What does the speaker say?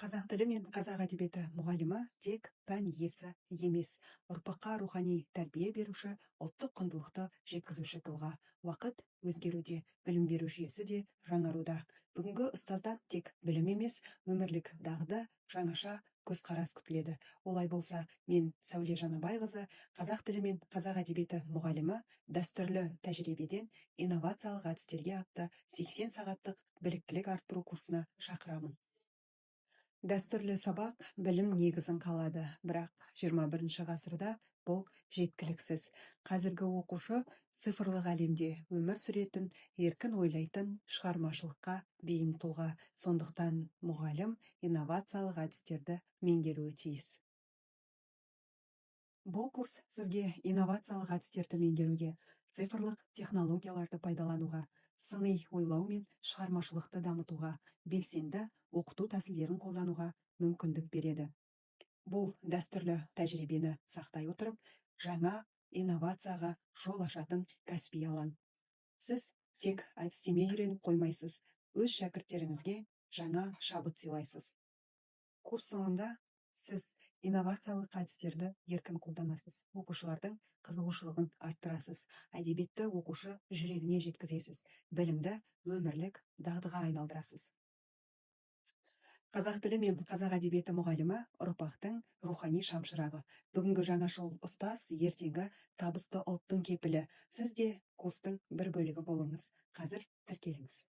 Қазақ тілі мен қазақ әдебиеті мұғалімі тек пән иесі емес, ұрпаққа рухани тәрбие беруші, ұлттық құндылықты жеткізуші тұлға. Уақыт өзгеруде, білім беру жүйесі де жаңаруда. Бүгінгі ұстаздан тек білім емес, өмірлік дағды, жаңаша көзқарас күтіледі. Олай болса, мен, Сәуле Жанабайқызы, қазақ тілі мен қазақ әдебиеті мұғалімі, «Дәстүрлі тәжірибеден инновациялық әдістерге» атты 80 сағаттық біліктілік арттыру курсына шақырамын. Дәстүрлі сабақ білім негізін қалады, бірақ 21 ғасырда бұл жеткіліксіз. Қазіргі оқушы цифрлық әлемде өмір сүретін, еркін ойлайтын, шығармашылыққа бейім тұлға. Сондықтан мұғалім инновациялық әдістерді меңгеруі тиіс. Бұл курс сізге инновациялық әдістерді меңгеруге, цифрлық технологияларды пайдалануға, сыни ойлау мен шығармашылықты дамытуға, белсенді оқыту тәсілдерін қолдануға мүмкіндік береді. Бұл дәстүрлі тәжірибені сақтай отырып, жаңа инновацияға жол ашатын кәсіби алаң. Сіз тек әдістеме үйреніп қоймайсыз, өз шәкірттеріңізге жаңа шабыт сыйлайсыз. Курс соңында сіз инновациялық әдістерді еркін қолданасыз, оқушылардың қызығушылығын арттырасыз, әдебиетті оқушы жүрегіне жеткізесіз, білімді өмірлік дағдыға айналдырасыз. Қазақ тілі мен қазақ әдебиеті мұғалімі – ұрпақтың рухани шамшырағы. Бүгінгі жаңашыл ұстаз – ертеңгі табысты ұлттың кепілі. Сіз де курстың бір бөлігі болыңыз. Қазір тіркеліңіз.